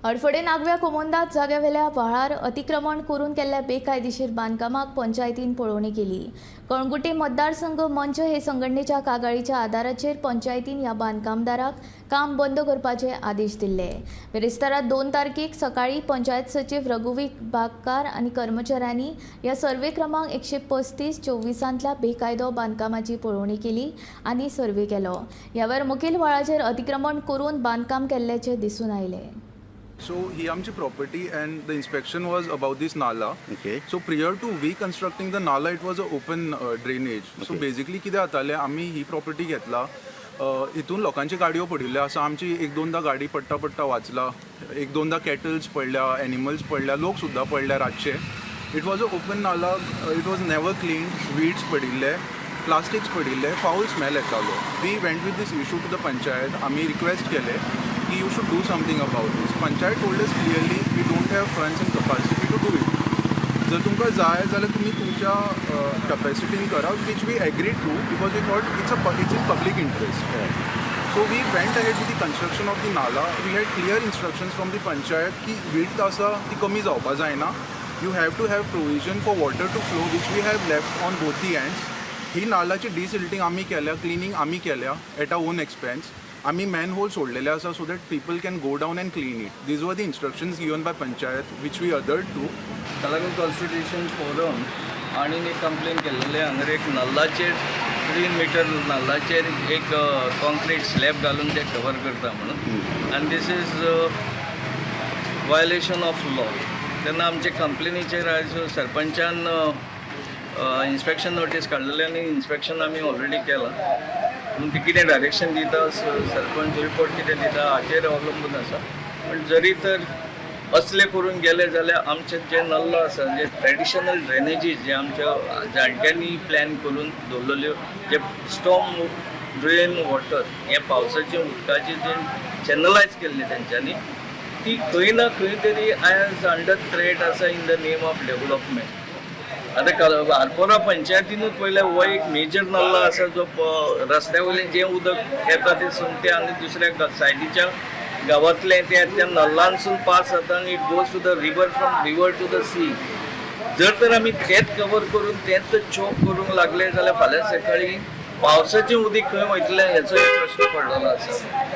हडफडें नागव्या कोमोंदात जाग्यावेल्या व्हाळार अतिक्रमण करून केल्ल्या बेकायदेशीर बांदकामाक पंचायतीन पळोवणी केली. कळंगुटे मतदारसंघ मंच हे संघटनेच्या कागाळीच्या आदाराचेर पंचायतीन ह्या बांदकामदाराक काम बंद करपाचे आदेश दिल्ले. बिरेस्तारा 2 तारखेक सकाळी पंचायत सचीव रघुवीर बागकार आनी कर्मचाऱ्यांनी ह्या सर्वे क्रमांक 135-24 बेकायदो बांदकामाची पळोवणी केली आनी सर्वे केलो. ह्या वेळार मुखेल व्हाळाचेर अतिक्रमण करून बांदकाम केल्ल्याचें दिसून आयलें. So ही आमची property and the inspection was about this nala. So prior to we constructing the nala, it was a open drainage. So basically कितें जातालें, आमी ही प्रॉपर्टी घेतला, हितून लोकांची गाडयो पडिल्ल्यो आसा. आमची एक दोनदा गाडी पडटा पडटा वाचला, एक दोनदा कॅटल्स पडल्या, एनिमल्स पडल्या, लोक सुद्दां पडल्या रातचे. It was a open nala, it was never clean. Weeds पडिल्ले, प्लास्टिक्स पडिल्ले, फाऊल स्मेल येतालो. We went with this issue to the panchayat. आमी रिक्वेस्ट केले की you should do something about this. Panchayat told us clearly, we don't have funds and capacity to do it. जर तुमकां जाय जाल्यार तुमी तुमच्या कॅपॅसिटीन करा, which we agree to because we thought it's in public interest. So we went ahead with the construction of the nala. We had clear instructions from the panchayat की width आसा ती कमी जावपा जायना. You have to have provision for water to flow, which we have left on both the ends. ही नालाची डिसिल्टींग आमी केल्या, cleaning आमी केल्या एट our own expense. आमी मॅन होल सोडलेले आसा so that people can go down and clean it. These were the instructions given by panchayat, which we adhered to. Calangute constitution forum आनी एक complain केल्लेले. हांगर एक नल्लाचेर, 3 metre नल्लाचेर एक concrete slab घालून ते cover करता म्हणून आनी this is violation of law. तेन्ना आमचे कंप्लेनीचेर आयज सरपंचान इन्स्पेक्शन नोटीस काडलेली आनी इन्स्पेक्शन आमी ऑलरेडी केलां. पूण ती कितें डायरेक्शन दिता, सरपंच रिपोर्ट कितें दिता हाचेर अवलंबून आसा. पण जरी तर असले करून गेले जाल्यार आमचे जे नल्लो आसा, जे ट्रेडिशनल ड्रेनेजीस जे आमच्या जाणट्यांनी प्लॅन करून दवरलेल्यो, जे स्टॉर्म ड्रेन वॉटर हे पावसाचे उदकाचे जे चॅनलायज केल्ले तेंच्यांनी, ती खंय ना खंय तरी आयज अंडर थ्रेट आसा in the name of development. आतां आरपोरा पंचायतीनूच पळयल्यार हो एक मेजर नल्ला आसा, जो रस्त्या वयल्यान जें उदक येता तें सोमतें आनी दुसऱ्या सायडीच्या गांवांतलें तें त्या नल्लांसून पास जाता आनी it goes to the river, from river to the sea. जर तर आमी तेंच कवर करून, तेंच चोक करूंक लागले जाल्यार फाल्यां सकाळीं पावसाचें उदीक खंय वयतलें हेचो एक प्रश्न पडलेलो आसा.